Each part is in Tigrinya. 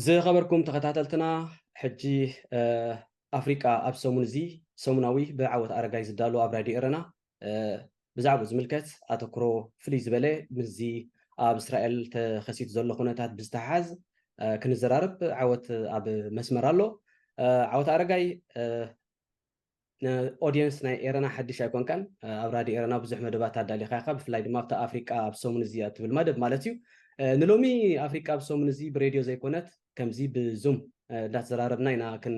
ዝኸበርኩም ተኸታተልትና፣ ሕጂ ኣፍሪቃ ኣብ ሰሙን እዚ ሰሙናዊ ብዓወት ኣረጋይ ዝዳሎ ኣብ ራድዮ ኤረና ብዛዕባ ዝምልከት ኣተክሮ ፍልይ ዝበለ ምስዚ ኣብ እስራኤል ተኸሲቱ ዘሎ ኩነታት ብዝተሓዝ ክንዘራርብ ዓወት ኣብ መስመር ኣሎ። ዓወት ኣረጋይ፣ ኦዲየንስ ናይ ኤረና ሓድሽ ኣይኮንካን። ኣብ ራድዮ ኤረና ብዙሕ መደባት ኣዳሊኻ ኢኻ፣ ብፍላይ ድማ ኣብታ ኣፍሪቃ ኣብ ሰሙን እዚ እትብል መደብ ማለት እዩ። ንሎሚ ኣፍሪቃ ኣብ ሰሙን እዚ ብሬድዮ ዘይኮነት ከምዚ ብዙም እንዳተዘራረብና ኢና ክን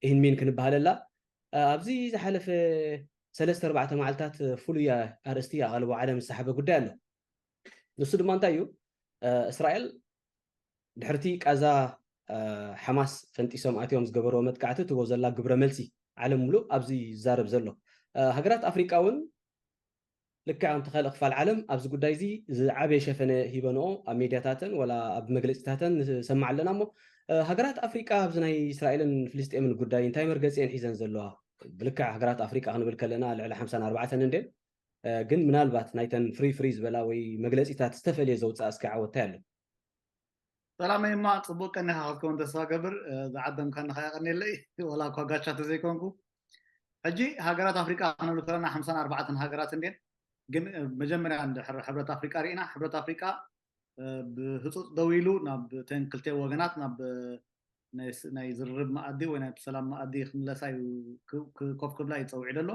ኢህን ሚን ክንበሃለላ። ኣብዚ ዝሓለፈ ሰለስተ ኣርባዕተ መዓልታት ፍሉይ ኣርእስቲ ኣቓልቦ ዓለም ዝሰሓበ ጉዳይ ኣሎ። ንሱ ድማ እንታይ እዩ? እስራኤል ድሕርቲ ቃዛ ሓማስ ፈንጢሶም ኣትዮም ዝገበርዎ መጥቃዕቲ ትቦ ዘላ ግብረ መልሲ ዓለም ሙሉእ ኣብዚ ይዛረብ ዘሎ። ሃገራት ኣፍሪቃ እውን ልክዕ ከምቲ ካልእ ክፋል ዓለም ኣብዚ ጉዳይ እዚ ዝዓበየ ሸፈነ ሂበንኦ ኣብ ሜድያታተን ወላ ኣብ መግለፂታተን ንሰማዕ ኣለና። እሞ ሃገራት ኣፍሪቃ ኣብዚ ናይ እስራኤልን ፍልስጤምን ጉዳይ እንታይ መርገፂ እየን ሒዘን ዘለዋ? ብልክዕ ሃገራት ኣፍሪቃ ክንብል ከለና ልዕሊ ሓምሳን ኣርባዕተን እንድን፣ ግን ምናልባት ናይተን ፍሪ ፍሪ ዝበላ ወይ መግለፂታት ዝተፈልየ ዘውፅኣ እስኪ ዓወት እንታይ ኣሎ? ሰላመይማ፣ ፅቡቅ ቀኒኻ ክትከውን ተስፋ ገብር። ዝዓደምካኒ ከኣ ቀኒለይ፣ ወላ እኳ ጋሻ ተዘይኮንኩ። ሕጂ ሃገራት ኣፍሪቃ ክንብል ከለና ሓምሳን ኣርባዕተን ሃገራት እንድን፣ ግን መጀመርያ እንድሕር ሕብረት ኣፍሪቃ ርኢና፣ ሕብረት ኣፍሪቃ ብህፁፅ ደው ኢሉ ናብ ተን ክልተ ወገናት ናብ ናይ ዝርርብ መኣዲ ወይ ናይ ሰላም መኣዲ ክምለሳ እዩ፣ ኮፍ ክብላ እዩ ፀውዒ ደሎ።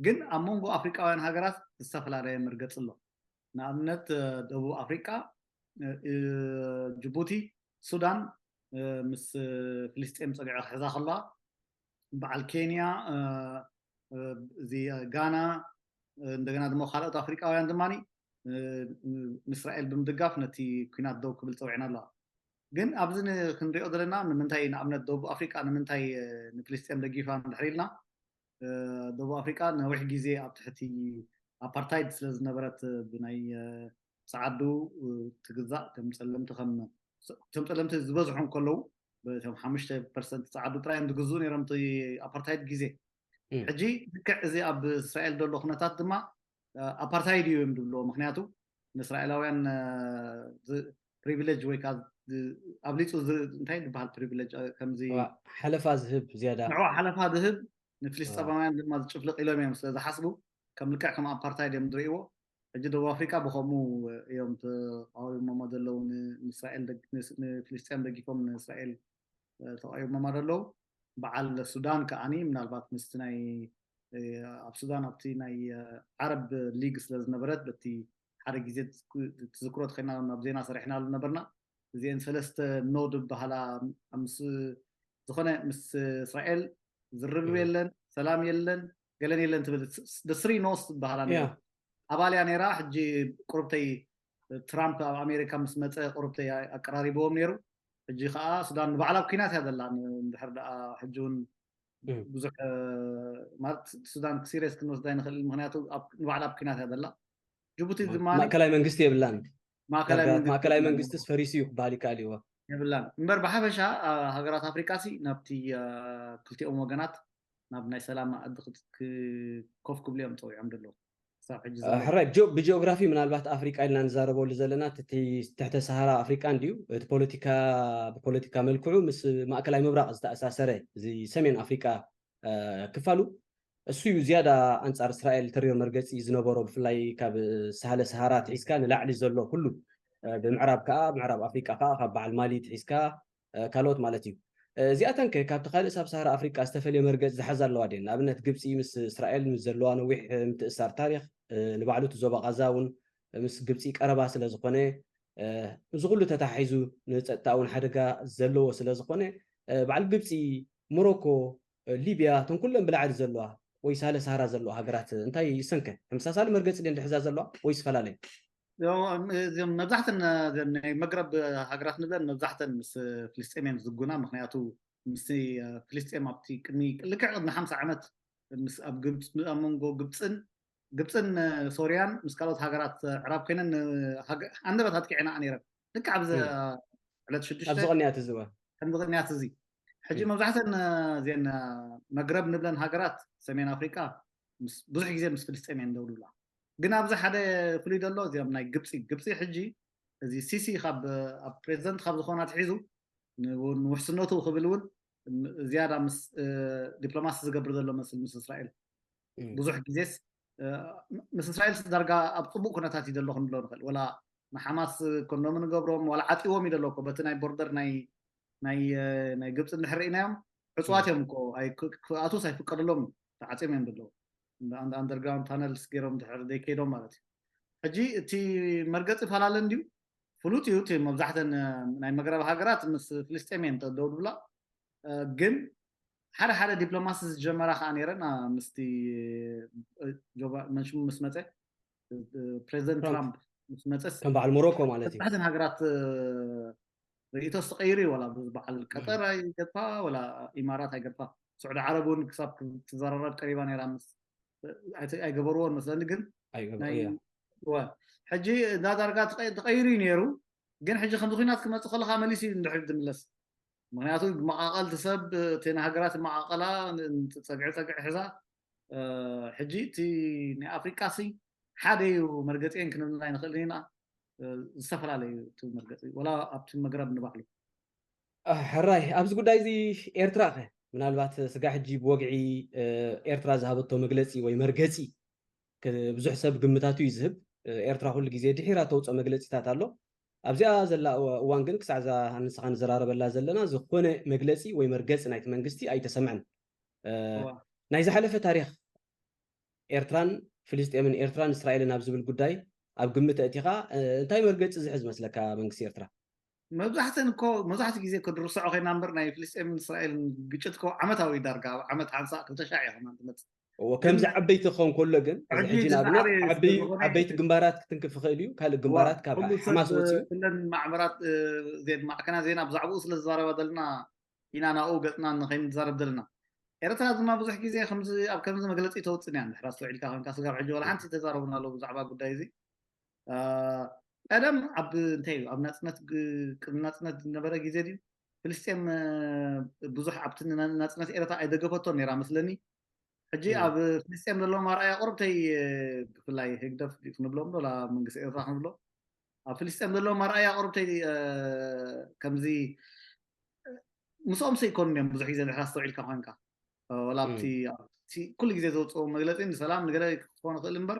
ግን ኣብ መንጎ ኣፍሪቃውያን ሃገራት ዝተፈላለየ መርገፂ ኣሎ። ንኣብነት ደቡብ ኣፍሪቃ፣ ጅቡቲ፣ ሱዳን ምስ ፍልስጤም ፀግዒ ክሕዛ ከለዋ፣ በዓል ኬንያ፣ እዚ ጋና፣ እንደገና ድማ ካልኦት ኣፍሪቃውያን ድማ ንእስራኤል ብምድጋፍ ነቲ ኩናት ደው ክብል ፀውዒና ኣለዋ። ግን ኣብዚ ክንሪኦ ዘለና ንምንታይ ንኣብነት ደቡብ ኣፍሪቃ ንምንታይ ንፍልስጤም ደጊፋ እንድሕር ኢልና፣ ደቡብ ኣፍሪቃ ነዊሕ ግዜ ኣብ ትሕቲ ኣፓርታይድ ስለ ዝነበረት ብናይ ፀዓዱ ትግዛእ፣ ከም ፀለምቲ ከም እቶም ፀለምቲ ዝበዝሑ እንከለዉ በቶም ሓሙሽተ ፐርሰንት ፀዓዱ ጥራይ እዮም ዝግዝኡ ነይሮም። እቲ ኣፓርታይድ ግዜ ሕጂ ልክዕ እዚ ኣብ እስራኤል ዘሎ ኩነታት ድማ ኣፓርታይድ እዩ እዮም ዝብልዎ። ምክንያቱ ንእስራኤላውያን ፕሪቪሌጅ ወይ ከዓ ኣብሊፁ እንታይ ዝበሃል ፕሪቪሌጅ ከምዚ ሓለፋ ዝህብ ዝያዳ ንዑ ሓለፋ ዝህብ ንፍልስጠማውያን ድማ ዝጭፍልቕ ኢሎም እዮም ስለ ዝሓስቡ ከም ልክዕ ከም ኣፓርታይድ እዮም ዝርእይዎ። ሕጂ ደቡብ ኣፍሪካ ብከምኡ እዮም ተቃዊሞሞ ዘለዉ ንእስራኤል ንፍልስጤም ደጊፎም ንእስራኤል ተቃዊሞማ ዘለዉ። በዓል ሱዳን ከዓኒ ምናልባት ምስቲ ናይ ኣብ ሱዳን ኣብቲ ናይ ዓረብ ሊግ ስለ ዝነበረት በቲ ሓደ ግዜ ትዝክሮ ተኸና ናብ ዜና ሰሪሕናሉ ነበርና። እዚአን ሰለስተ ኖ ዝበሃላ ምስ ዝኾነ ምስ እስራኤል ዝርርብ የለን፣ ሰላም የለን፣ ገለን የለን ትብል ስሪ ኖስ ዝበሃላ ነበር። ኣባል እያ ነይራ። ሕጂ ቁርብተይ ትራምፕ ኣብ ኣሜሪካ ምስ መፀ ቁርብተይ ኣቀራሪብዎም ነይሩ። ሕጂ ከዓ ሱዳን ንባዕላ ኣብ ኲናት እያ ዘላ። እንድሕር ደኣ ሕጂ እውን ብዙሕ ማለት ሱዳን ሲሪየስ ክንወስዳ ይንኽእል፣ ምክንያቱ ንባዕላ ኣብ ኲናት እያ ዘላ። ጅቡቲ ድማ ማእከላይ መንግስቲ የብላን። ማእከላይ መንግስቲ ፈሪሱ እዩ ክበሃል ይከኣል እዩ። የብላን እምበር ብሓፈሻ ሃገራት ኣፍሪቃ ሲ ናብቲ ክልቲኦም ወገናት ናብ ናይ ሰላም መኣዲ ኮፍ ክብሉ እዮም ፀዊዖም ዘለዉ። ሕራይ ብጂኦግራፊ ምናልባት ኣፍሪቃ ኢልና ንዛረበሉ ዘለና ትሕተ ሰሃራ ኣፍሪቃ እንድዩ። እቲ ፖለቲካ ብፖለቲካ መልክዑ ምስ ማእከላይ ምብራቅ ዝተኣሳሰረ እዚ ሰሜን ኣፍሪቃ ክፋሉ እሱ እዩ ዝያዳ ኣንጻር እስራኤል ተሪር መርገጺ ዝነበሮ። ብፍላይ ካብ ሳህለ ሰሃራ ትሒዝካ ንላዕሊ ዘሎ ኩሉ ብምዕራብ ከዓ ምዕራብ ኣፍሪቃ ከዓ ካብ በዓል ማሊ ትሒዝካ ካልኦት ማለት እዩ። እዚኣተን ከ ካብቲ ካልእ ሳብ ሳሃራ ኣፍሪቃ ዝተፈልየ መርገፂ ዝሓዛ ኣለዋ ድየን? ንኣብነት ግብፂ ምስ እስራኤል ምስ ዘለዋ ነዊሕ ምትእሳር ታሪክ ንባዕሉ እቲ ዞባ ቃዛ እውን ምስ ግብፂ ቀረባ ስለ ዝኾነ እዚ ኩሉ ተታሒዙ ንፀጥታ እውን ሓደጋ ዘለዎ ስለ ዝኾነ በዓል ግብፂ፣ ሞሮኮ፣ ሊብያ እተን ኩለን ብላዕሊ ዘለዋ ወይ ሳለ ሳሃራ ዘለዋ ሃገራት እንታይ ይሰንከ? ተመሳሳሊ መርገፂ ድየን ዝሕዛ ዘለዋ ወይ ዝፈላለዩ? እዚም መብዛሕተን ናይ መግረብ ሃገራት ንብለን መብዛሕተን ምስ ፍልስጤም እየን ዝጉና። ምክንያቱ ምስ ፍልስጤም ኣብቲ ቅድሚ ልክዕ ቅድሚ ሓምሳ ዓመት ኣብ መንጎ ግብፅን ግብፅን ሶርያን ምስ ካልኦት ሃገራት ዕራብ ኮይነን ኣንደበት ኣጥቂዕና ነይረን። ልክዕ ኣብዚ ዕለት ሽዱሽተ ኣብዚ ቅንያት እዚ ከምዚ ቅንያት እዚ ሕጂ መብዛሕተን እዚን መግረብ ንብለን ሃገራት ሰሜን ኣፍሪቃ ብዙሕ ግዜ ምስ ፍልስጤም እየን ደውድብላ። ግን ኣብዚ ሓደ ፍሉይ ዘሎ እዚም ናይ ግብፂ ግብፂ ሕጂ እዚ ሲሲ ካብ ኣብ ፕሬዚደንት ካብ ዝኾና ትሒዙ ንውሕስነቱ ክብል እውን ዝያዳ ምስ ዲፕሎማሲ ዝገብር ዘሎ መስል ምስ እስራኤል ብዙሕ ግዜስ ምስ እስራኤል ዳርጋ ኣብ ፅቡቅ ኩነታት እዩ ዘሎ ክንብሎ ንኽእል። ወላ ንሓማስ ኮንዶም ንገብሮም ዋላ ዓፂዎም እዩ ዘሎ እኮ በቲ ናይ ቦርደር ናይ ናይ ናይ ግብፂ እንድሕር ርኢናዮም ዕፅዋት እዮም እኮ ክኣቱስ ኣይፍቀደሎም ተዓፂዮም እዮም ዘለዉ። ኣንደርግራውንድ ታነልስ ገይሮም ድሕር ዘይከይዶም ማለት እዩ። ሕጂ እቲ መርገፂ ፈላለን ድዩ? ፍሉጥ እዩ። እቲ መብዛሕተን ናይ መግረብ ሃገራት ምስ ፍልስጤም እየን ደው ድብላ። ግን ሓደ ሓደ ዲፕሎማሲ ዝጀመራ ከዓ ነይረን ምስቲ መንሽሙ ምስ መፀ ፕሬዚደንት ትራምፕ ምስ መፀስ ከም በዓል ሞሮኮ ማለት እዩ። መብዛሕተን ሃገራት ርእይቶስ ተቀይሩ እዩ። ዋላ በዓል ቀጠር ኣይገድፋ ወላ ኢማራት ኣይገድፋ፣ ስዑዲ ዓረብ እውን ክሳብ ትዘራረብ ቀሪባ ነይራ። ምስ ኣይገበርዎን መስለኒ፣ ግን ሕጂ እዛ ዳርጋ ተቀይሩ እዩ ነይሩ። ግን ሕጂ ከምዚ ኩናት ክመፅእ ከለካ መሊሱ እዩ እንድሕር ዝምለስ። ምክንያቱ መቃቀልቲ ሰብ እቲ ንሃገራት መቃቀላ ፀግዒ ፀግዒ ሕዛ ሕጂ እቲ ናይ ኣፍሪቃ ሲ ሓደ እዩ መርገፂን ክንብል ኣይንኽእልን ኢና። ዝተፈላለዩ እቲ መርገፂ ወላ ኣብቲ መግረብ ንባዕሉ ሕራይ ኣብዚ ጉዳይ እዚ ኤርትራ ከ ምናልባት ስጋ ሕጂ ብወግዒ ኤርትራ ዝሃበቶ መግለፂ ወይ መርገፂ ብዙሕ ሰብ ግምታቱ እዩ ዝህብ። ኤርትራ ኩሉ ግዜ ድሒራ ተውፅኦ መግለፂታት ኣሎ። ኣብዚኣ ዘላ እዋን ግን ክሳዕ እዛ ንስኻ ንዘራረበላ ዘለና ዝኾነ መግለፂ ወይ መርገፂ ናይቲ መንግስቲ ኣይተሰምዐን። ናይ ዝሓለፈ ታሪክ ኤርትራን ፍልስጤምን ኤርትራን እስራኤልን ኣብ ዝብል ጉዳይ ኣብ ግምት ኣእቲኻ እንታይ መርገፂ ዝሕዝ መስለካ መንግስቲ ኤርትራ? መብዛሕተን እኮ መብዛሕትኡ ግዜ እኮ ድርስዖ ኮይና እምበር ናይ ፍልስጤምን እስራኤልን ግጭት እኮ ዓመታዊ ዳርጋ ኣብ ዓመት ሓንሳእ ክልተ ሻዕ እያ ከማን ትመፅእ። ከምዚ ዓበይቲ ክኸውን ከሎ ግን ሕጂ ንኣብነት ዓበይቲ ግንባራት ክትንክፍ ይኽእል እዩ። ካልእ ግንባራት ካብ ሓማስ ወፂኡ እለን ማዕበራት ዜን ማዕከናት ዜና ብዛዕባኡ ስለ ዝዛረባ ዘለና ኢና ናብኡ ገፅና ንኸይንዛረብ ዘለና። ኤርትራ ድማ ብዙሕ ግዜ ከምዚ ኣብ ከምዚ መግለፂ ተውፅን እያ እንድሕር ኣስተውዒልካ ኮይንካ ስጋብ ሕጂ ዋላ ሓንቲ ተዛረቡና ኣለዉ ብዛዕባ ጉዳይ እዚ። ቀደም ኣብ እንታይ እዩ ኣብ ናፅነት ቅድሚ ናፅነት ዝነበረ ግዜ ድዩ ፍልስጤም ብዙሕ ኣብቲ ናፅነት ኤርትራ ኣይደገፈቶን ነይራ መስለኒ። ሕጂ ኣብ ፍልስጤም ዘለዎም ኣርኣያ ቁርብተይ ብፍላይ ህግደፍ ክንብሎም ዶ መንግስቲ ኤርትራ ክንብሎ ኣብ ፍልስጤም ዘለዎም ኣርኣያ ቁርብተይ ከምዚ ምስኦም ሰይኮኑ እዮም ብዙሕ ግዜ ድሕር ኣስተውዒልካ ኮይንካ ወላ ኣብቲ ኩሉ ግዜ ዘውፅኦ መግለፂ ንሰላም ንገለ ክኾን ይኽእል እምበር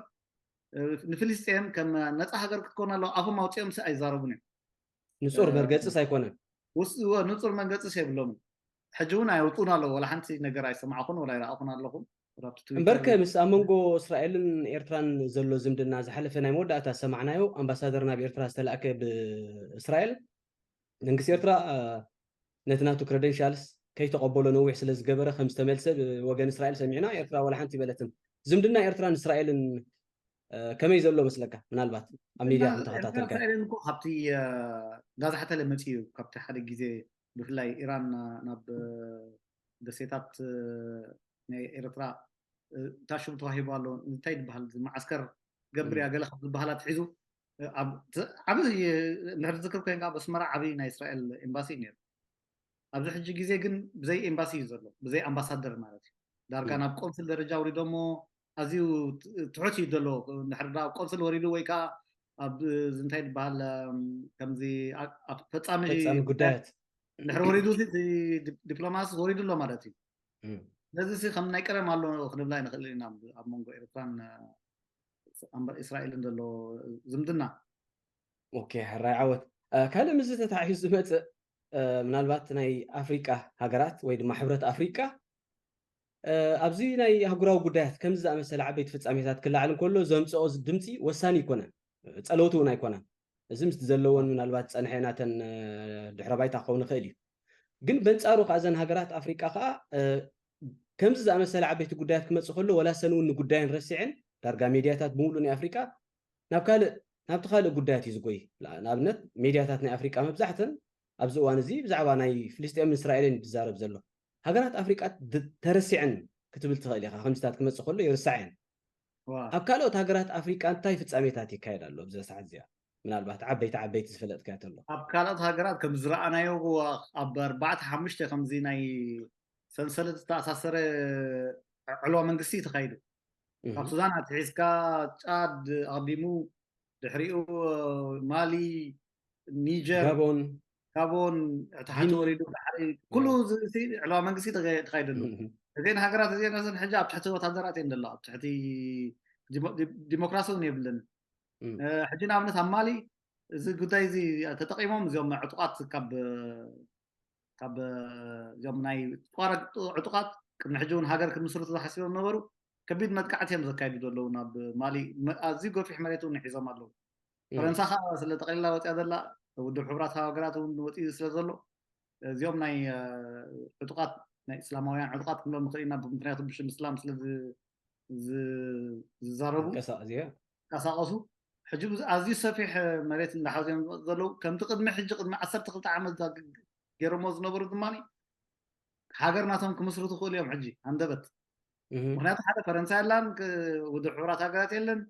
ንፍልስጤም ከም ነፃ ሃገር ክትኮን ኣለዎ ኣፎም ኣውፂኦም ሲ ኣይዛረቡን እዮም። ንፁር መርገፅስ ኣይኮነን። ንፁር መርገፅስ የብሎምን። ሕጂ እውን ኣየውፅኡን ኣለዉ። ወላ ሓንቲ ነገር ኣይሰማዕኹን ወላ ኣይረኣኹን ኣለኹም። እምበርከ ምስ ኣብ መንጎ እስራኤልን ኤርትራን ዘሎ ዝምድና ዝሓለፈ ናይ መወዳእታ ዝሰማዕናዮ ኣምባሳደር ናብ ኤርትራ ዝተላእከ ብእስራኤል መንግስቲ ኤርትራ ነቲ ናቱ ክረደንሻልስ ከይተቐበሎ ነዊሕ ስለ ዝገበረ ከም ዝተመልሰ ብወገን እስራኤል ሰሚዕና። ኤርትራ ዋላ ሓንቲ ይበለትን። ዝምድና ኤርትራን እስራኤልን ከመይ ዘሎ መስለካ? ምናልባት ኣብ ሚድያ ክንተኸታተልካእስራኤልን እኮ ካብቲ ጋዛ ሓተለ መፂኡ ካብቲ ሓደ ግዜ ብፍላይ ኢራን ናብ ደሴታት ናይ ኤርትራ እታ ሽም ተዋሂቡ ኣሎ እንታይ ዝበሃል ማዓስከር ገብር እያ ገለ ካብ ዝበሃላ ትሒዙ ዓብ እንድሕር ዝዝክር ኮይንካ ኣብ ኣስመራ ዓብዪ ናይ እስራኤል ኤምባሲ እዩ ነይሩ። ኣብዚ ሕጂ ግዜ ግን ብዘይ ኤምባሲ እዩ ዘሎ ብዘይ ኣምባሳደር ማለት እዩ። ዳርጋ ናብ ቆንስል ደረጃ ውሪዶሞ ኣዝዩ ትሑት እዩ ዘሎ። እንድሕር ዳ ቆንስል ወሪዱ ወይ ከዓ ኣብ እንታይ ዝበሃል ከምዚ ፈፃሚ ፈፃሚ ጉዳያት ድሕሪ ወሪዱ ዲፕሎማሲ ወሪዱ ኣሎ ማለት እዩ። ነዚ ሲ ከም ናይ ቀደም ኣሎ ክንብላ ኣይንኽእል ኢና ኣብ መንጎ ኤርትራን እስራኤልን ዘሎ ዝምድና። ኦኬ ሕራይ ዓወት። ካልእ ምስዚ ተታሒዙ ዝመፅእ ምናልባት ናይ ኣፍሪቃ ሃገራት ወይ ድማ ሕብረት ኣፍሪቃ ኣብዚ ናይ ኣህጉራዊ ጉዳያት ከምዚ ዝኣመሰለ ዓበይቲ ፍጻሜታት ክለዓል እንከሎ ዘምፅኦ ድምፂ ወሳኒ ኣይኮነን፣ ፀለውቲ እውን ኣይኮነን። እዚ ምስቲ ዘለወን ምናልባት ፀንሐ ናተን ድሕረ ባይታ ክኸውን ይኽእል እዩ። ግን በንፃሩ ከዓ እዘን ሃገራት ኣፍሪቃ ከዓ ከምዚ ዝኣመሰለ ዓበይቲ ጉዳያት ክመፅእ ከሎ ወላ ሰን እውን ንጉዳየን ረሲዐን ዳርጋ ሜድያታት ብምሉእ ናይ ኣፍሪቃ ናብ ካልእ ናብቲ ካልእ ጉዳያት እዩ ዝጎይ። ንኣብነት ሜድያታት ናይ ኣፍሪቃ መብዛሕተን ኣብዚ እዋን እዚ ብዛዕባ ናይ ፍልስጤምን እስራኤልን እዩ ዝዛረብ ዘሎ። ሃገራት ኣፍሪቃ ተረሲዐን ክትብል ትኽእል ኢኻ። ከምዚታት ክመፅእ ከሎ ይርሳዕ እየን። ኣብ ካልኦት ሃገራት ኣፍሪቃ እንታይ ፍፃሜታት ይካየድ ኣሎ ብዛ ሰዓት እዚኣ? ምናልባት ዓበይቲ ዓበይቲ ዝፈለጥካዮ ተሎ። ኣብ ካልኦት ሃገራት ከም ዝረኣናዮ ኣብ ኣርባዕተ ሓሙሽተ ከምዚ ናይ ሰንሰለት ዝተኣሳሰረ ዕልዋ መንግስቲ እዩ ተኻይዱ። ካብ ሱዳን ኣትሒዝካ ጫድ ኣቕዲሙ፣ ድሕሪኡ ማሊ፣ ኒጀር፣ ጋቦን ጋቦን፣ እቲ ሓንቲ ወሪዱ ባሕሪ፣ ኩሉ ዕልዋ መንግስቲ ተኻይደሉ። እዚን ሃገራት እዚን ሕጂ ኣብ ትሕቲ ወታደራት እየን ዘለዋ፣ ኣብ ትሕቲ ዲሞክራሲ እውን የብልን። ሕጂ ንኣብነት ኣብ ማሊ እዚ ጉዳይ እዚ ተጠቂሞም እዚኦም ዕጡቃት ካብ ካብ እዚኦም ናይ ቋረ ዕጡቃት ቅድሚ ሕጂ እውን ሃገር ክምስርቱ ዝሓሲቦም ነበሩ። ከቢድ መጥቃዕቲ እዮም ዘካይዱ ዘለዉ ናብ ማሊ። ኣዝዩ ገፊሕ መሬት እውን ሒዞም ኣለዉ። ፈረንሳ ከዓ ስለ ጠቅሊላ ወፅያ ዘላ፣ ውድብ ሕቡራት ሃገራት እውን ወፂኡ ስለ ዘሎ እዚኦም ናይ ዕጡቃት ናይ እስላማውያን ዕጡቃት ክንብሎም ንኽእል ኢና። ምክንያቱ ብሽም እስላም ስለ ዝዛረቡ ቀሳቅዚዮ ቀሳቀሱ። ሕጂ ኣዝዩ ሰፊሕ መሬት እንዳሓዙ እዮም ዘለዉ። ከምቲ ቅድሚ ሕጂ ቅድሚ ዓሰርተ ክልተ ዓመት ገይሮሞ ዝነበሩ ድማ ሃገር ናቶም ክምስርቱ ክእሉ እዮም። ሕጂ ኣንደበት ምክንያቱ ሓደ ፈረንሳ የላን፣ ውድብ ሕቡራት ሃገራት የለን፣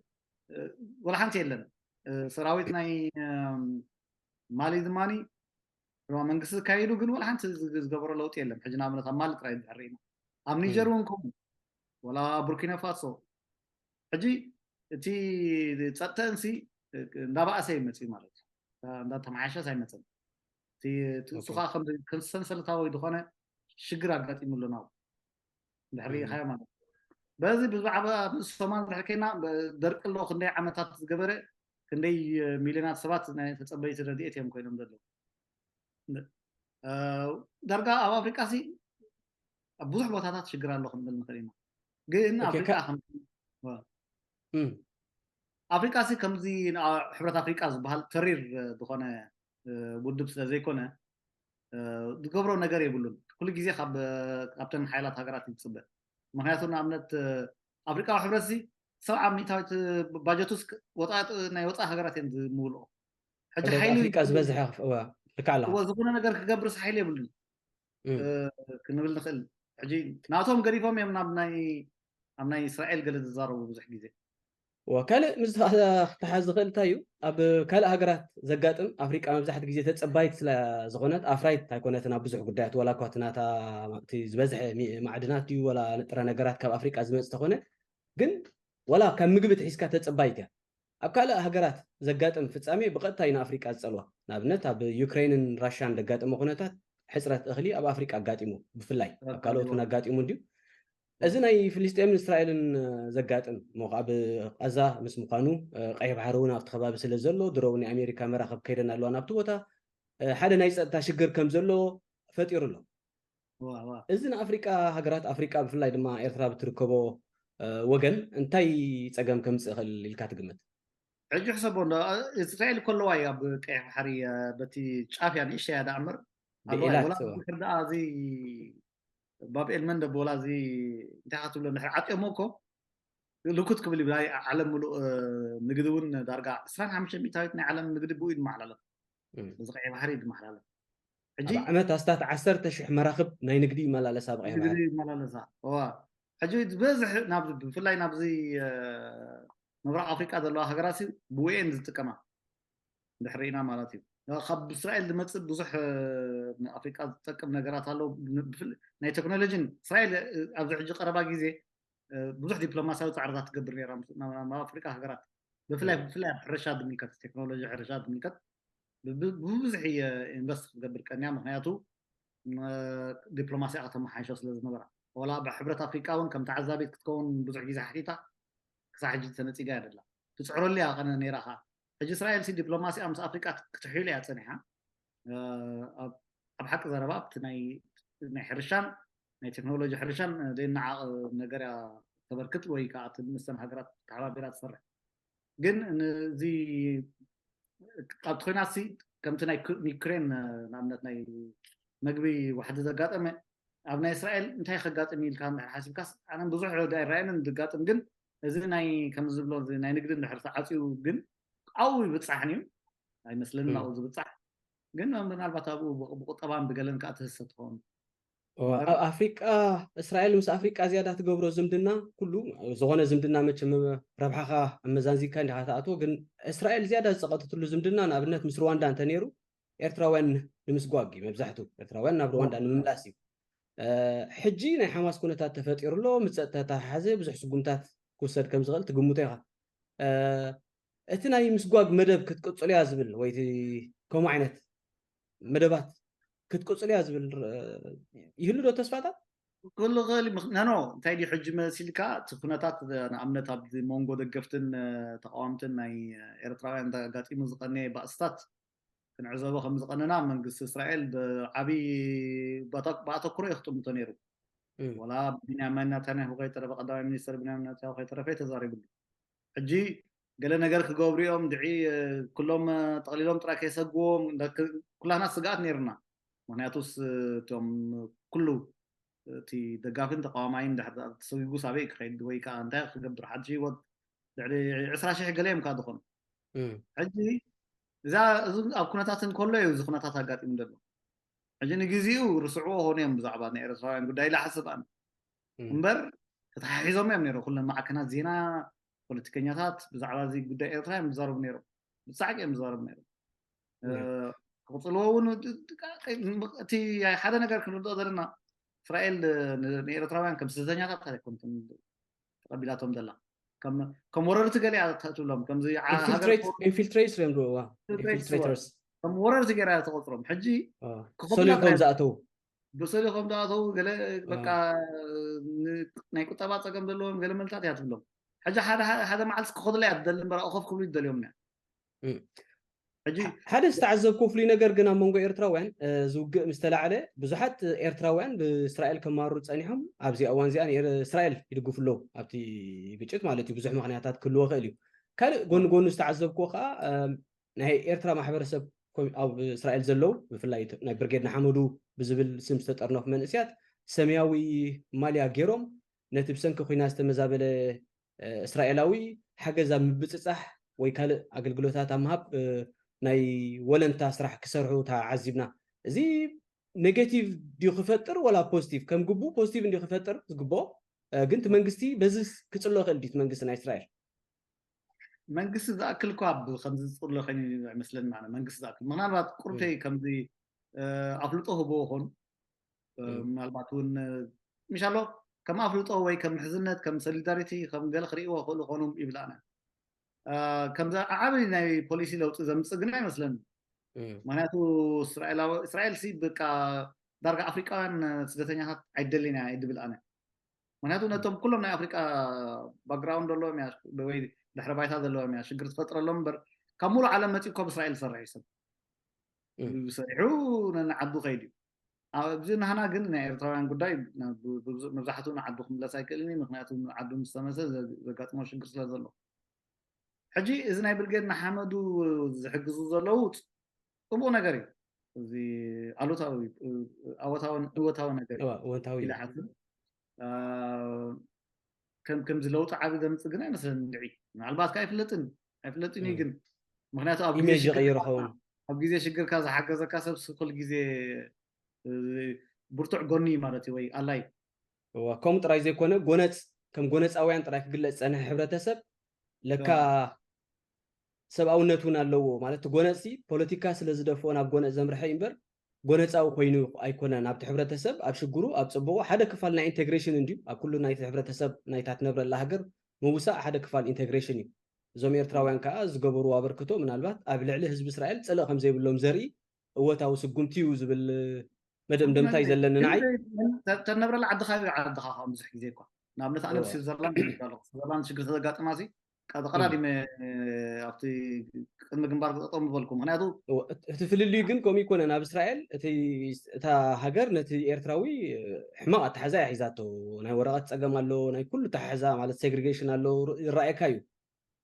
ወላ ሓንቲ የለን። ሰራዊት ናይ ማሊ ድማ ዕልዋ መንግስቲ ዝካየዱ ግን ወላ ሓንቲ ዝገበሮ ለውጢ የለን። ሕጂ ንኣብነት ኣብ ማሊ ጥራይ ድሕር ኢና ኣብ ኒጀር እውን ከምኡ ወላ ቡርኪና ፋሶ። ሕጂ እቲ ጸጥተንሲ እንዳባእሰ ይመጽእ ማለት እዩ። እንዳተመሓሸስ ኣይመጽን። እሱ ከዓ ከም ሰንሰለታዊ ዝኾነ ሽግር ኣጋጢሙ ኣሎ ናው ድሕሪ ኢኻዮ ማለት እዩ። በዚ ብዛዕባ ሶማል ድሕር ከይና ደርቂ ኣሎ ክንደይ ዓመታት ዝገበረ ክንደይ ሚልዮናት ሰባት ናይ ተጸበይቲ ረድኤት እዮም ኮይኖም ዘለዉ። ዳርጋ ኣብ ኣፍሪቃ ሲ ኣብ ብዙሕ ቦታታት ሽግር ኣሎ ክንብል ንኽእል ኢና። ግን ኣፍሪቃ ኣፍሪቃ ሲ ከምዚ ሕብረት ኣፍሪቃ ዝበሃል ተሪር ዝኾነ ውድብ ስለ ዘይኮነ ዝገብሮ ነገር የብሉን። ኩሉ ግዜ ካብተን ሓይላት ሃገራት እዩ ዝፅበ። ምክንያቱ ንኣብነት ኣፍሪቃዊ ሕብረት ሲ ሰብዓ ሚእታዊት ባጀቱስ ናይ ወፃኢ ሃገራት እየን ዝምውልኦ። ሕጂ ሓይሊ ኣፍሪቃ ዝበዝሐ ልካ ኣለካ። ዝኾነ ነገር ክገብርስ ሓይሊ የብሉን ክንብል ንኽእል። ሕጂ ናቶም ገዲፎም እዮም ናብ ናይ ኣብ ናይ እስራኤል ገለ ዝዛረቡ ብዙሕ ግዜ ካልእ ምስ ተሓዝ ዝኽእል እንታይ እዩ? ኣብ ካልእ ሃገራት ዘጋጥም ኣፍሪቃ መብዛሕቲ ግዜ ተጸባይት ስለ ዝኾነት ኣፍራይት ኣይኮነትን ኣብ ብዙሕ ጉዳያት። ዋላ እኳ እቲ ናታ እቲ ዝበዝሐ ማዕድናት ድዩ ዋላ ንጥረ ነገራት ካብ ኣፍሪቃ ዝመጽእ ተኾነ ግን ዋላ ካብ ምግቢ ትሒዝካ ተጸባይት እያ። ኣብ ካልእ ሃገራት ዘጋጥም ፍጻሜ ብቐጥታ እዩ ንኣፍሪቃ ዝጸልዋ። ንኣብነት ኣብ ዩክሬንን ራሽያን ዘጋጠመ ኩነታት ሕጽረት እኽሊ ኣብ ኣፍሪቃ ኣጋጢሙ ብፍላይ ኣብ ካልኦት እውን ኣጋጢሙ እንድዩ። እዚ ናይ ፍልስጤምን እስራኤልን ዘጋጥም እሞ ኣብ ቃዛ ምስ ምዃኑ ቀይሕ ባሕሪ እውን ኣብቲ ከባቢ ስለ ዘሎ ድሮ እውን ናይ ኣሜሪካ መራኸብ ከይደን ኣለዋ ናብቲ ቦታ ሓደ ናይ ጸጥታ ሽግር ከም ዘሎ ፈጢሩ ኣሎ። እዚ ንኣፍሪቃ ሃገራት ኣፍሪቃ ብፍላይ ድማ ኤርትራ ብትርከቦ ወገን እንታይ ጸገም ከምጽእ ይኽእል ኢልካ ትግምት? ሕጂ ሕሰቦ እንዶ እስራኤል ከለዋ እዩ ኣብ ቀይሕ ባሕሪ በቲ ጫፍ እያ ንእሽተይ እያ ደኣ እምበር ኣለዋ። ብኤላት ወላ እዋ። ድሕር ደኣ እዚ ባብ ኤልመንደብ ወላ እዚ እንታይ ክትብሎ እንድሕር ዓጥዮሞ እኮ ልኩት ክብል ይብላ። ዓለም ምሉእ ንግዲ እውን ዳርጋ ዕስራን ሓሙሽተ ሚእታዊት ናይ ዓለም ንግዲ ብኡ ይመሓላለፍ። እም። እዚ ቀይሕ ባሕሪ ይመሓላለፍ። ሕጂ ኣብ ዓመት ኣስታት ዓሰርተ ሽሕ መራኽብ ናይ ንግዲ ይመላለሳ ብቀይሕ ንግዲ ባሕሪ። ይመላለሳ። እዋ። ሕጂ ዝበዝሕ ናብ ብፍላይ ናብዚ ምብራቕ ኣፍሪቃ ዘለዋ ሃገራት ብኡ እየን ዝጥቀማ ድሕሪና ማለት እዩ። ካብ እስራኤል ዝመፅእ ብዙሕ ንኣፍሪቃ ዝጠቅም ነገራት ኣሎ። ናይ ቴክኖሎጂን እስራኤል ኣብዚ ሕጂ ቀረባ ግዜ ብዙሕ ዲፕሎማሲያዊ ፃዕርታት ትገብር ነራ ናብ ኣፍሪቃ ሃገራት ብፍላይ ብፍላይ ኣብ ሕርሻ ዝምልከት ቴክኖሎጂ ሕርሻ ዝምልከት ብብዝሒ ኢንቨስት ክትገብር ቀንያ። ምክንያቱ ዲፕሎማሲያ ከተመሓይሾ ስለ ዝነበራ ወላ ብሕብረት ኣፍሪቃ እውን ከም ተዓዛቢት ክትከውን ብዙሕ ግዜ ሓቲታ ክሳብ ሕጂ ተነፂጋ እያ ደላ ትፅዕረሉ እያ ቀነ ነይራ ከዓ። ሕጂ እስራኤል ሲ ዲፕሎማሲያ ምስ ኣፍሪቃ ክትሕሉ እያ ፀኒሓ። ኣብ ሓቂ ዘረባ ኣብቲ ናይ ሕርሻን ናይ ቴክኖሎጂ ሕርሻን ዘይነዓቕ ነገር እያ ተበርክት ወይ ከዓ እቲ ምስተን ሃገራት ተሓባቢራ ትሰርሕ። ግን እዚ ኣብቲ ኮይናት ሲ ከምቲ ናይ ዩክሬን ንኣብነት ናይ መግቢ ዋሕዲ ዘጋጠመ ኣብ ናይ እስራኤል እንታይ ከጋጥም ኢልካ እንድሕር ሓሲብካስ ኣነ ብዙሕ ኣይረኣየንን ዝጋጥም። ግን እዚ ናይ ከም ዝብሎ ናይ ንግዲ እንድሕር ተዓፅዩ ግን ኣብኡ ይብፃሕን እዩ ኣይመስለንን ኣብኡ ዝብፃሕ። ግን ምናልባት ኣብኡ ብቁጠባን ብገለን ከዓ ትህሰ ትኸውን። ኣብ ኣፍሪቃ እስራኤል ምስ ኣፍሪቃ ዝያዳ ትገብሮ ዝምድና፣ ኩሉ ዝኾነ ዝምድና መቸም ረብሓኻ ኣመዛንዚካ እንዲኻ ትኣትዎ፣ ግን እስራኤል ዝያዳ ዝፀቐጥትሉ ዝምድና ንኣብነት ምስ ሩዋንዳ እንተነይሩ ኤርትራውያን ንምስጓግ እዩ። መብዛሕቱ ኤርትራውያን ናብ ሩዋንዳ ንምምላስ እዩ። ሕጂ ናይ ሓማስ ኩነታት ተፈጢሩ ኣሎ። ምስ ጸጥታ ተሓሓዘ ብዙሕ ስጉምታት ክውሰድ ከም ዝኽእል ትግምቶ ኢኻ። እቲ ናይ ምስጓግ መደብ ክትቅጽሉ እያ ዝብል ወይ ከምኡ ዓይነት መደባት ክትቅጽሉ እያ ዝብል ይህሉ ዶ ተስፋታት? ክህሉ ክእል። ኖ እንታይ ድዩ ሕጂ መሲልካ እቲ ኩነታት ንኣብነት ኣብ መንጎ ደገፍትን ተቃዋምትን ናይ ኤርትራውያን ኣጋጢሙ ዝቀነየ ባእስታት ክንዕዘቦ ከም ዝቐነና መንግስቲ እስራኤል ብዓብዪ ብኣተኩሮ እዩ ክጥምቶ ነይሩ። ወላ ብቢንያሚን ናታንያሁ ከይተረፈ ቀዳማይ ሚኒስትር ቢንያሚን ናታንያሁ ከይተረፈ ተዛሪብሉ። ሕጂ ገለ ነገር ክገብሩ እዮም ድዒ ኩሎም ጠቕሊሎም ጥራይ ከይሰግዎም ኩላና ስግኣት ነይርና። ምክንያቱስ እቶም ኩሉ እቲ ደጋፊን ተቃዋማይን ድሕር ተሰጉጉ ሳበይ ክኸይድ ወይ ከዓ እንታይ ክገብር ሓድሽ ህይወት ልዕሊ ዕስራ ሽሕ ገለ እዮም ከዓ ዝኾኑ። ሕጂ እዛ እዚ ኣብ ኩነታት እንከሎ እዩ እዚ ኩነታት ኣጋጢሙ ዘሎ። ሕጂ ንግዜኡ ርስዕዎ ኾኑ እዮም ብዛዕባ ናይ ኤርትራውያን ጉዳይ ኢለ ሓስብ ኣነ። እምበር ተተሓሒዞም እዮም ነይሮም ኩለን ማዕከናት ዜና፣ ፖለቲከኛታት ብዛዕባ እዚ ጉዳይ ኤርትራ እዮም ዝዛረቡ ነይሮም። ብጻዕቂ እዮም ዝዛረቡ ነይሮም። ክቕጽልዎ እውን እቲ ሓደ ነገር ክንርድኦ ዘለና እስራኤል ንኤርትራውያን ከም ስደተኛታት ኣይኮንትን ተቐቢላቶም ዘላ ከም ወረርቲ ገለ እያ ተእትብሎም ከምዚ ኢንፊልትሬትስ እዮም ዝብልዋ ኢንፊልትሬተርስ ከም ወረርቲ ገይራ እያ ተቆፅሮም ሕጂ ሰሊኾም ዝኣተው ብሰሊኾም ዝኣተው ገለ በቃ ናይ ቁጠባ ፀገም ዘለዎም ገለ መልታት እያ ትብሎም ሕጂ ሓደ መዓልቲ ክኸዱላ እያ ትደሊ እምበር ኮፍ ክብሉ ይደልዮም እያ ሕጂ ሓደ ዝተዓዘብኩ ፍሉይ ነገር ግን ኣብ መንጎ ኤርትራውያን ዝውግእ ምስ ተላዕለ ብዙሓት ኤርትራውያን ብእስራኤል ከማርሩ ጸኒሖም ኣብዚ እዋን እዚኣ እስራኤል ይድግፉ ኣለዉ ኣብቲ ግጭት ማለት እዩ ብዙሕ ምክንያታት ክህልዎ ክእል እዩ ካልእ ጎኒ ጎኑ ዝተዓዘብኩዎ ከዓ ናይ ኤርትራ ማሕበረሰብ ኣብ እስራኤል ዘለዉ ብፍላይ ናይ ብርጌድ ንሓመዱ ብዝብል ስም ዝተጠርነፉ መንእስያት ሰማያዊ ማልያ ገይሮም ነቲ ብሰንኪ ኩናት ዝተመዛበለ እስራኤላዊ ሓገዝ ኣብ ምብፅፃሕ ወይ ካልእ ኣገልግሎታት ኣብ ምሃብ ናይ ወለንታ ስራሕ ክሰርሑ ተዓዚብና። እዚ ኔጌቲቭ ድዩ ክፈጥር ወላ ፖዚቲቭ? ከም ግቡእ ፖዚቲቭ እንድዩ ክፈጥር ዝግብኦ፣ ግን እቲ መንግስቲ በዚ ክፅሎ ይኽእል ድዩ እቲ መንግስቲ ናይ እስራኤል? መንግስቲ ዝኣክል እኳ ከምዚ ዝፅሎ ኮይኑ ኣይመስለኒ ማለት መንግስቲ ዝኣክል ምናልባት ቁርተይ ከምዚ ኣፍልጦ ህቦ ኾን ምናልባት እውን ምሻሎ ከም ኣፍልጦ ወይ ከም ምሕዝነት ከም ሶሊዳሪቲ ከም ገለ ክርእይዎ ክእሉ ኾኑ ይብል ኣነ ከምዚ ዓዓቢ ናይ ፖሊሲ ለውጢ ዘምፅእ ግን ኣይመስለኒ ምክንያቱ እስራኤል ሲ ብቃ ዳርጋ ኣፍሪቃውያን ስደተኛታት ኣይደልን እያ ይድብል ኣነ ምክንያቱ ነቶም ኩሎም ናይ ኣፍሪቃ ባክግራውንድ ዘለዎም ወይ ድሕረ ባይታ ዘለዎም እያ ሽግር ትፈጥረሎም እምበር ካብ ሙሉ ዓለም መፂኡ ኮብ እስራኤል ዝሰርሕ እዩ ሰብ ሰሪሑ ነንዓዱ ከይድ እዩ ኣብዚ ናህና ግን ናይ ኤርትራውያን ጉዳይ መብዛሕትኡ ንዓዱ ክምለስ ኣይክእልን እዩ ምክንያቱ ዓዱ ምስ ተመሰ ዘጋጥሞ ሽግር ስለ ዘሎ ሕጂ እዚ ናይ ብርጌድ ንሓመዱ ዝሕግዙ ዘለዉ ፅቡቅ ነገር እዩ እዚ ኣሉታዊ ኣወታውን እወታዊ ነገር እዩ እወታዊ ኢለ ሓስብ ከም ከምዚ ለውጢ ዓቢ ዘምፅእ ግን ኣይመስለኒ ንዒ ምናልባት ከ ኣይፍለጥን ኣይፍለጥን እዩ ግን ምክንያቱ ኣብ ግዜ ኢሜጅ ሽግር ይቕይር ክኸውን። ኣብ ግዜ ሽግርካ ዝሓገዘካ ሰብ ኩል ግዜ ብርቱዕ ጎኒ ማለት እዩ ወይ ኣላይ እዋ ከምኡ ጥራይ ዘይኮነ ጎነፅ ከም ጎነፃውያን ጥራይ ክግለፅ ዝፀንሐ ሕብረተሰብ ለካ ሰብኣውነት እውን ኣለዎ ማለት እቲ ጎነፅሲ ፖለቲካ ስለ ዝደፍኦ ናብ ጎነፅ ዘምርሐ እዩ እምበር ጎነፃዊ ኮይኑ ኣይኮነን ኣብቲ ሕብረተሰብ ኣብ ሽግሩ ኣብ ፅቡቁ ሓደ ክፋል ናይ ኢንቴግሬሽን እንድዩ ኣብ ኩሉ ናይቲ ሕብረተሰብ ናይታ ትነብረላ ሃገር ምውሳእ ሓደ ክፋል ኢንቴግሬሽን እዩ እዞም ኤርትራውያን ከዓ ዝገበርዎ ኣበርክቶ ምናልባት ኣብ ልዕሊ ህዝቢ እስራኤል ፅልእ ከም ዘይብሎም ዘርኢ እወታዊ ስጉምቲ እዩ ዝብል መደምደምታ እዩ ዘለኒ ንዓይ ተነብረላ ዓድኻ ዓድኻ ከዓ ብዙሕ ግዜ እኳ ንኣብነት ኣነ ስዊዘርላንድ ኣለኹ ስዊዘርላንድ ሽግር ተዘጋጥማ ሲ ቀዳዲመ ኣብቲ ቅድሚ ግንባር ክጠጠው ምበልኩ ምክንያቱ እቲ ፍልልዩ ግን ከምኡ ይኮነ ናብ እስራኤል እቲ እታ ሃገር ነቲ ኤርትራዊ ሕማቕ ኣተሓዛ እያ ሒዛቶ ናይ ወረቐት ፀገም ኣሎ ናይ ኩሉ ተሓሕዛ ማለት ሴግሪጌሽን ኣሎ ይረኣየካ እዩ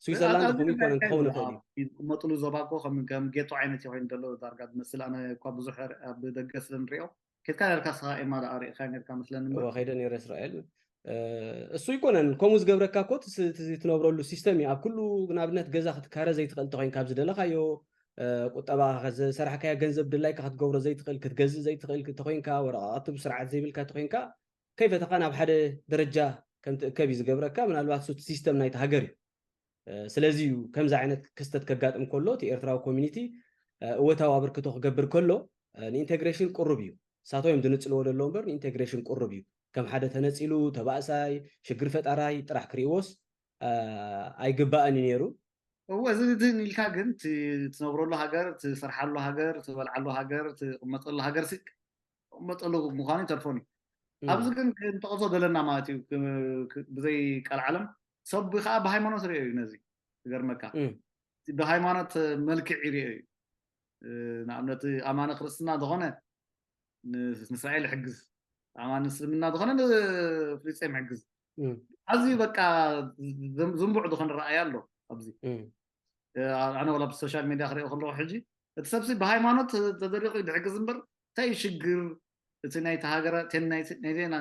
ስዊዘርላንድ ከምኡ ይኮነ ክኸውን ይኽእል እዩ ዝቅመጥሉ ዞባ እኮ ከም ጌቶ ዓይነት ይኮይኑ ዘሎ ዳርጋ ዝመስል ኣነ እኳ ብዙሕ ብደገ ስለ ንሪኦ ኬድካ ነርካ ስኻ ኤማ ደኣ ርኢኻ ነርካ መስለኒ እምበር እወ ከይደ ነይረ እስራኤል እሱ ይኮነን ከምኡ ዝገብረካ እኮ ትዚ ትነብረሉ ሲስተም እዩ ኣብ ኩሉ ንኣብነት ገዛ ክትካረ ዘይትኽእል ተኮይንካ ኣብ ዝደለካዮ ቁጠባ ዝሰራሕካዮ ገንዘብ ድላይካ ክትገብሮ ዘይትኽእል፣ ክትገዝእ ዘይትኽእል ተኮይንካ፣ ወረቃቅቲ ብስርዓት ዘይብልካ ተኮይንካ፣ ከይፈተኻ ናብ ሓደ ደረጃ ከም ትእከብ እዩ ዝገብረካ። ምናልባት እሱ እቲ ሲስተም ናይቲ ሃገር እዩ። ስለዚ እዩ ከምዚ ዓይነት ክስተት ከጋጥም ከሎ እቲ ኤርትራዊ ኮሚኒቲ እወታዊ ኣበርክቶ ክገብር ከሎ ንኢንቴግሬሽን ቅሩብ እዩ። ንሳቶም እዮም ዝንጽልዎ ዘለዉ እምበር ንኢንቴግሬሽን ቅሩብ እዩ። ከም ሓደ ተነጺሉ፣ ተባእሳይ፣ ሽግር ፈጣራይ ጥራሕ ክርእይዎስ ኣይግባእን እዩ ነይሩ። እወ፣ እዚ ድን ኢልካ ግን ትነብረሉ ሃገር፣ ትሰርሓሉ ሃገር፣ ትበልዓሉ ሃገር፣ ትቕመጠሉ ሃገር ሲ መጠሉ ምዃኑ ይተርፎን እዩ። ኣብዚ ግን ክንጠቕሶ ዘለና ማለት እዩ። ብዘይ ቃልዓለም ሰብ ከዓ ብሃይማኖት ሪኦ እዩ ነዚ። ዝገርመካ ብሃይማኖት መልክዕ ይሪኦ እዩ። ንኣብነት ኣማነ ክርስትና ዝኾነ ንእስራኤል ይሕግዝ፣ ኣማነ እስልምና ዝኾነ ንፍልስጤም ይሕግዝ። ኣዝዩ በቃ ዝንቡዕ ዝኾነ ረኣይ ኣሎ ኣብዚ። ኣነ ወላ ብሶሻል ሚድያ ክሪኦ ከለኹ ሕጂ እቲ ሰብሲ ብሃይማኖት ተደሪቑ ድሕግዝ እምበር እንታይ ሽግር እቲ ናይቲ ሃገራት ናይዘን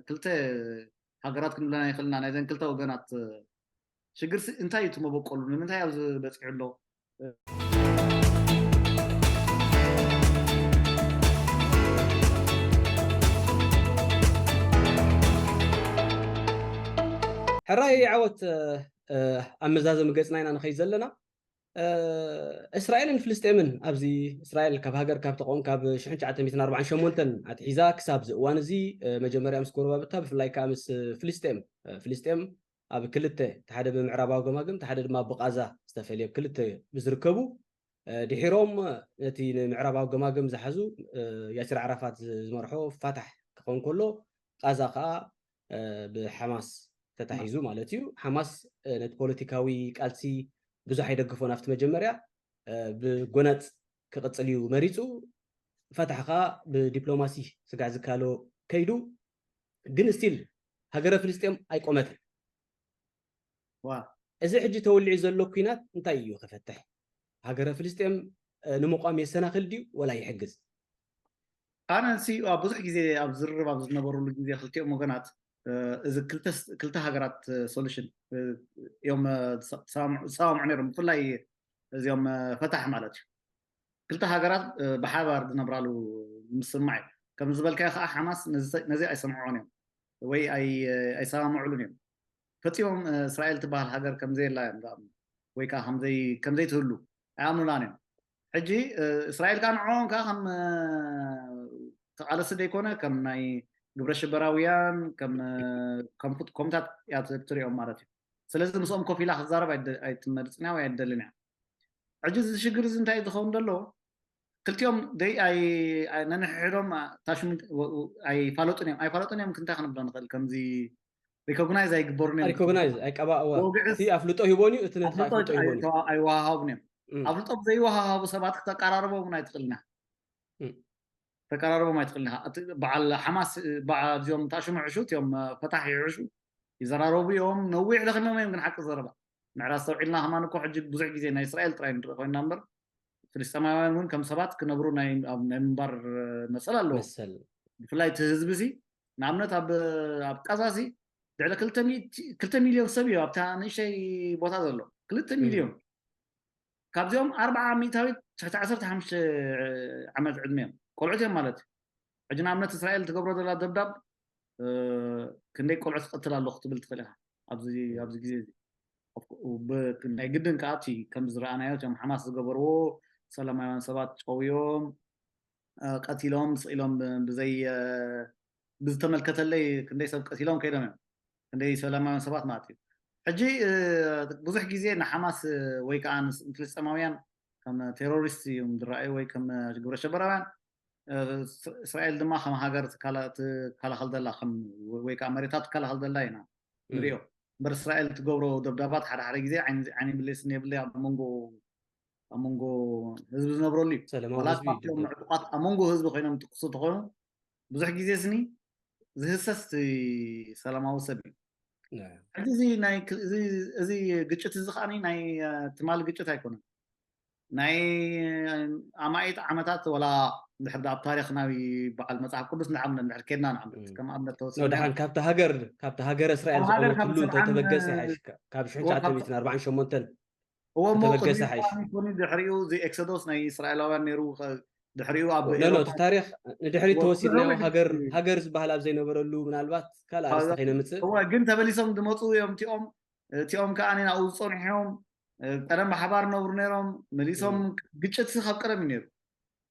ክልተ ሃገራት ክንብለና ይኽእልና ናይዘን ክልተ ወገናት ሽግር እንታይ እዩ እቲ መበቆሉ ንምንታይ ኣብዚ በፂሑ ኣሎ? ሕራይ ዓወት ኣብ መዛዘሚ ገፅና ኢና ንኸይድ ዘለና። እስራኤልን ፍልስጤምን ኣብዚ እስራኤል ካብ ሃገር ካብ ተቆም ካብ ሽሕን ትሽዓተ ሚእትን ኣርባዓን ሸሞንተን ኣትሒዛ ክሳብ እዚ እዋን እዚ መጀመርያ ምስ ጎረባብታ ብፍላይ ከዓ ምስ ፍልስጤም ፍልስጤም ኣብ ክልተ እቲ ሓደ ብምዕራባዊ ገማግም እቲ ሓደ ድማ ብቃዛ ዝተፈልየ ክልተ ብዝርከቡ ድሒሮም ነቲ ንምዕራባዊ ገማግም ዝሓዙ ያሲር ዓራፋት ዝመርሖ ፋታሕ ክኸውን ከሎ ቃዛ ከዓ ብሓማስ ተታሒዙ ማለት እዩ። ሓማስ ነቲ ፖለቲካዊ ቃልሲ ብዙሕ ኣይደግፎን ኣብቲ መጀመርያ ብጎነፅ ክቕፅል እዩ መሪፁ። ፈታሕ ከዓ ብዲፕሎማሲ ስጋዕ ዝካሎ ከይዱ ግን ስቲል ሃገረ ፍልስጤም ኣይቆመትን። እዚ ሕጂ ተወሊዑ ዘሎ ኩናት እንታይ እዩ ክፈትሕ? ሃገረ ፍልስጤም ንምቋም የሰናኽል ድዩ ወላ ይሕግዝ? ኣነ ንሲ ኣብ ብዙሕ ግዜ ኣብ ዝርርብ ኣብ ዝነበሩሉ ግዜ ክልቲኦም ወገናት እዚ ክልተ ሃገራት ሶሉሽን እዮም ዝሰማምዑ ነይሮም። ብፍላይ እዚኦም ፈታሕ ማለት እዩ። ክልተ ሃገራት ብሓባር ዝነብራሉ ምስማዕ እዩ። ከም ዝበልካዮ ከዓ ሓማስ ነዚ ኣይሰምዕዎን እዮም ወይ ኣይሰማምዑሉን እዮም። ፈፂሞም እስራኤል ትበሃል ሃገር ከምዘየላ እዮም ዝኣምኑ ወይ ከዓ ከምዘይትህሉ ኣይኣምኑላን እዮም። ሕጂ እስራኤል ከዓ ንዕኦም ከዓ ከም ተቃለሲ ዘይኮነ ከም ናይ ግብረ ሽበራውያን ከምታት እያ ትሪኦም ማለት እዩ። ስለዚ ምስኦም ኮፍ ኢላ ክትዛረብ ኣይትመርፅን እያ ወይ ኣይትደልን እያ። ሕጂ እዚ ሽግር እዚ እንታይ እዩ ዝኸውን ዘሎ? ክልቲኦም ደይ ነንሕሕዶም ታሽሙ ኣይፋለጡን እዮም ኣይፋለጡን እዮም ክንታይ ክንብሎ ንኽእል ከምዚ ሪኮግናይዝ ኣይግበሩን እዮም ሪኮግናይዝ ኣይቀባእዋ እቲ ኣፍልጦ ሂቦን እዩ እቲ ነቲ ኣፍልጦ ሂቦን እዩ ኣይወሃሃቡን እዮም። ኣፍልጦ ዘይወሃሃቡ ሰባት ክተቀራርቦም እውን ኣይትኽእልና ተቀራርቦም ኣይትኽእልና። በዓል ሓማስ እዚኦም ታሽሙ ይሕሹ እቲኦም ፈታሕ ይሕሹ ይዘራረቡ እዮም። ነዊሕ ደኺሞም እዮም ግን ሓቂ ዘረባ ምዕራ ኣስተውዒልና ከማን እኮ ሕጂ ብዙሕ ግዜ ናይ እስራኤል ጥራይ ንርኢ ኮይና እምበር ፍልስጤማውያን እውን ከም ሰባት ክነብሩ ናይ ምንባር መሰል ኣለዎ። ብፍላይ እቲ ህዝቢ ሲ ንኣብነት ኣብ ቃዛ ሲ ልዕሊ ክልተ ሚልዮን ሰብ እዩ ኣብታ ንእሽተይ ቦታ ዘሎ ክልተ ሚልዮን ካብዚኦም ኣርባዓ ሚእታዊት ትሕቲ ዓሰርተ ሓሙሽተ ዓመት ዕድመ እዮም ቆልዑት እዮም ማለት እዩ። ሕጂ ንኣብነት እስራኤል ትገብሮ ዘላ ደብዳብ ክንደይ ቆልዑት ትቐትል ኣለኹ ትብል ትኽእል ኢኻ ኣብዚ ግዜ እዚ ናይ ግድን ከዓ እቲ ከም ዝረኣናዮ እቶም ሓማስ ዝገበርዎ ሰላማውያን ሰባት ጨውዮም ቀቲሎም ስኢሎም ብዘይ ብዝተመልከተለይ ክንደይ ሰብ ቀቲሎም ከይዶም እዮም ክንደይ ሰላማውያን ሰባት ማለት እዩ። ሕጂ ብዙሕ ግዜ ንሓማስ ወይ ከዓ ፍልስጤማውያን ከም ቴሮሪስት እዮም ዝረኣዩ ወይ ከም ግብረ ሸበራውያን እስራኤል ድማ ከም ሃገር ትከላኸል ዘላ ወይ ከዓ መሬታ ትከላኸል ዘላ ኢና ንሪኦ እምበር እስራኤል ትገብሮ ደብዳባት ሓደ ሓደ ግዜ ዓይኒ ብሌስን የብለይ ኣብ መንጎ ኣብ መንጎ ህዝቢ ዝነብረሉ እዩ። ሰላማዊ ወላ ህዝቢ እዩ ካብቶም ዝብል። ዕጡቓት ኣብ መንጎ ህዝቢ ኮይኖም ትኩሱ ተኾይኑ ብዙሕ ግዜ ስኒ ዝህሰስ እቲ ሰላማዊ ሰብ እዩ። ያ። ሕጂ እዚ ናይ ክ- እዚ እዚ ግጭት እዚ ከዓኒ ናይ እ፣ ትማሊ ግጭት ኣይኮነን። ናይ ኣማኢት ዓመታት ወላ ድሕር ኣብ ታሪኽ ናይ በዓል መጽሓፍ ቅዱስ ንዓምነ ድሕር ኬድና ንዓምነት እም። ከም ኣብነት ኖ ተወሲድና ደሓን ካብቲ ሃገር ካብቲ ሃገረ እስራኤል ካብ ሃገር ዝቐመትሉ ካብ እንተተበገሰ ሰብዓን፣ ይሓይሽ። ካብ ሽሕን ትሽዓተ ሚእትን ኣርባዓን ሸሞንተን እዎ እሞ ከተበገሰ ቅድሚኡ ሓይሽ። ከኣ ይኮን ድሕሪኡ እዚ ኤክሶዶስ ናይ እስራኤላውያን ነይሩ ከ- ድሕሪኡ ኣብ ኖ ኖ ኤውሮፓ እቲ ታሪኽ ንድሕሪት ወ- ተወሲድናዮ ድሕሪኡ ሃገር ድሕሪኡ ሃገር ዝበሃል ኣብ ዘይነበረሉ ምናልባት ካልእ ኣርእስቲ ፋዛ- ከይነምፅእ እወ ግን ተመሊሶም ዝመፁ እዮም እቲኦም እቲኦም ከኣ ናብኡ ዝፀንሑ እዮም እ፣ ቀደም ብሓባር ነብሩ ነይሮም መሊሶም እም። ግጭት ካብ ቀደም እዩ ነይሩ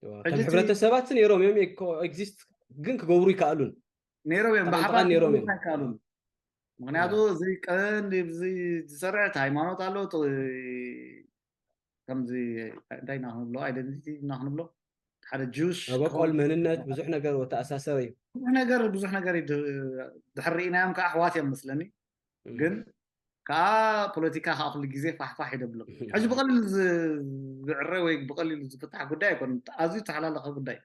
እዋ፣ ሕጂ ከም እቲ ሕብረተሰባት ነይሮም እዮም ኮ ኤግዚስት ግን ክገብሩ ይከኣሉን ነይሮም እዮም ተዓንጥቓን ብሓባር ነይሮም ክገብሩ እዮም ኣይከኣሉን ምክንያቱ እዚ ቀንዲ እዚ ዝሰርዕ እቲ ሃይማኖት ኣሎ እቲ ከምዚ እንታይ ኢና ክንብሎ ኣይደንቲቲ ኢና ክንብሎ ሓደ ጁሽ መበቆል መንነት ብዙሕ ነገር ወተኣሳሰረ እዩ ብዙሕ ነገር ብዙሕ ነገር እዩ ድ- ድሕር ርኢናዮም ከዓ ኣሕዋት እዮም መስለኒ እም። ግን ከዓ ፖለቲካ ከዓ ኩሉ ግዜ ፋሕፋሕ ይደብሎ ሕጂ ብቀሊሉ ዝ- ዝዕረ ወይ ብቀሊሉ ዝፍታሕ ጉዳይ ኣይኮነ ኣዝዩ ተሓላለኸ ጉዳይ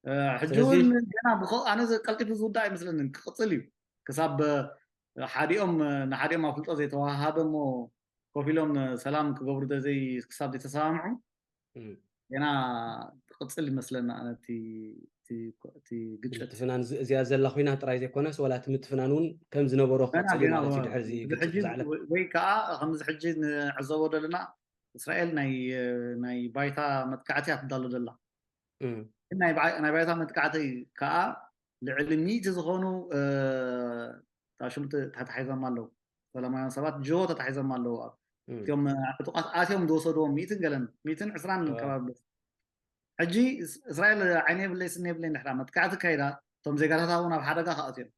እ፣ ሕጂ ስለዚ እውን ገና ብኸ- ኣነ ዘ- ቀልጢፉ ዝውዳእ ኣይመስለንን ክቅፅል እዩ ክሳብ እ፣ ሓዲኦም እ፣ ንሓዲኦም ኣፍልጦ ዘይተዋሃሃበ እሞ ኮፍ ኢሎም እ፣ ሰላም ክገብሩ ዘይ ክሳብ ዘይተሰማምዑ እም። ገና ክቅፅል ይመስለና ኣነ እቲ እቲ- እቲ ግጭት ምትፍናን እዚ- እዚኣ ዘላ ኮይና ጥራይ ዘይኮነስ ዋላ እቲ ምትፍናን እውን ከም ዝነበሮ ገና ክቅፅል እዩ ገና ማለት እዩ ድሕር እዚ ግጭት ሕጂ ዝዓለት ወይ- ወይ ከዓ ከምዚ ሕጂ ንዕዘቦ ዘለና እስራኤል ናይ እ፣ ናይ ባይታ መጥቃዕቲ እያ ትዳሎ ዘላ እም። ግን ናይ ባዕ- ናይ ባይታ መጥቃዕቲ ከዓ ልዕሊ ሚእቲ ዝኾኑ እ፣ ታሽም ተ- ተታሒዞም ኣለዉ ሰላማውያን ሰባት ጅሆ ተታሒዞም ኣለዉ ኣብ እም። እቲኦም ዕጡቃት ኣትዮም ዝወሰድዎም ሚእትን ገለን ሚእትን ዕስራን እዋ። ከባቢ ሕጂ እስ- እስራኤል ዓይነ የብለይ ስኒ የብለይ ንሕራ መጥቃዕቲ ካይዳ እቶም ዜጋታታ እውን ኣብ ሓደጋ ክኣትዮም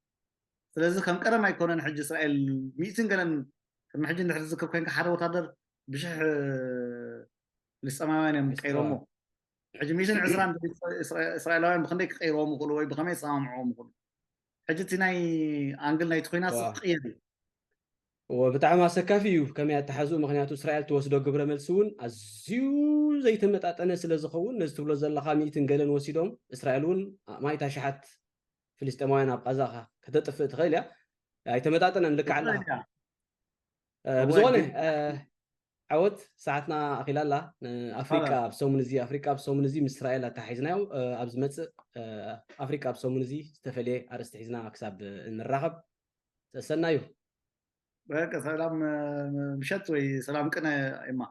ስለዚ ከም ቀደም ኣይኮነን ሕጂ እስራኤል ሚእትን ገለን ቅድሚ ሕጂ እንድሕር ዝዝክር ኮይንካ ሓደ ወታደር ብሽሕ እ፣ ፍልስጤማውያን እዮም ቀይሮሞ ሕጂ ሚእትን ዕስራን እስራኤላውያን ብክንደይ ክቀይርዎም ይኽእሉ ወይ ብከመይ ዝሰማምዕዎም ይኽእሉ ሕጂ እቲ ናይ ኣንግል ናይቲ ኮይና ዋ። ክቅየር እዩ እዎ ብጣዕሚ ኣሰካፊ እዩ ከመይ ኣተሓዝኡ ምክንያቱ እስራኤል ትወስዶ ግብረ መልሲ እውን ኣዝዩ ዘይተመጣጠነ ስለ ዝኸውን ነዚ ትብሎ ዘለካ ሚእትን ገለን ወሲዶም እስራኤል እውን ኣማኢት ኣሽሓት ፍልስጤማውያን ኣብ ቃዛ ከ- ከተጥፍእ ትኽእል እያ ኣይተመጣጠነን ልክዕ ኣለካ ትኽእል እያ። እ፣ እዋይ ብዝኾነ ግን እ፣ ዓወት ሰዓትና ኣኺላ ኣላ ንኣፍሪቃ ፋዛ ኣብ ሰሙን እዚ ኣፍሪቃ ኣብ ሰሙን እዚ ምስ እስራኤል ኣተሓሒዝናዮ እ፣ ኣብ ዝመፅእ እ፣ ኣፍሪቃ ኣብ ሰሙን እዚ ዝተፈለየ ኣርእስቲ ሒዝና ክሳብ እንራኸብ ሰሰናዩ በቃ ሰላም እ፣ ምሸት ወይ ሰላም ቅነ ኤማ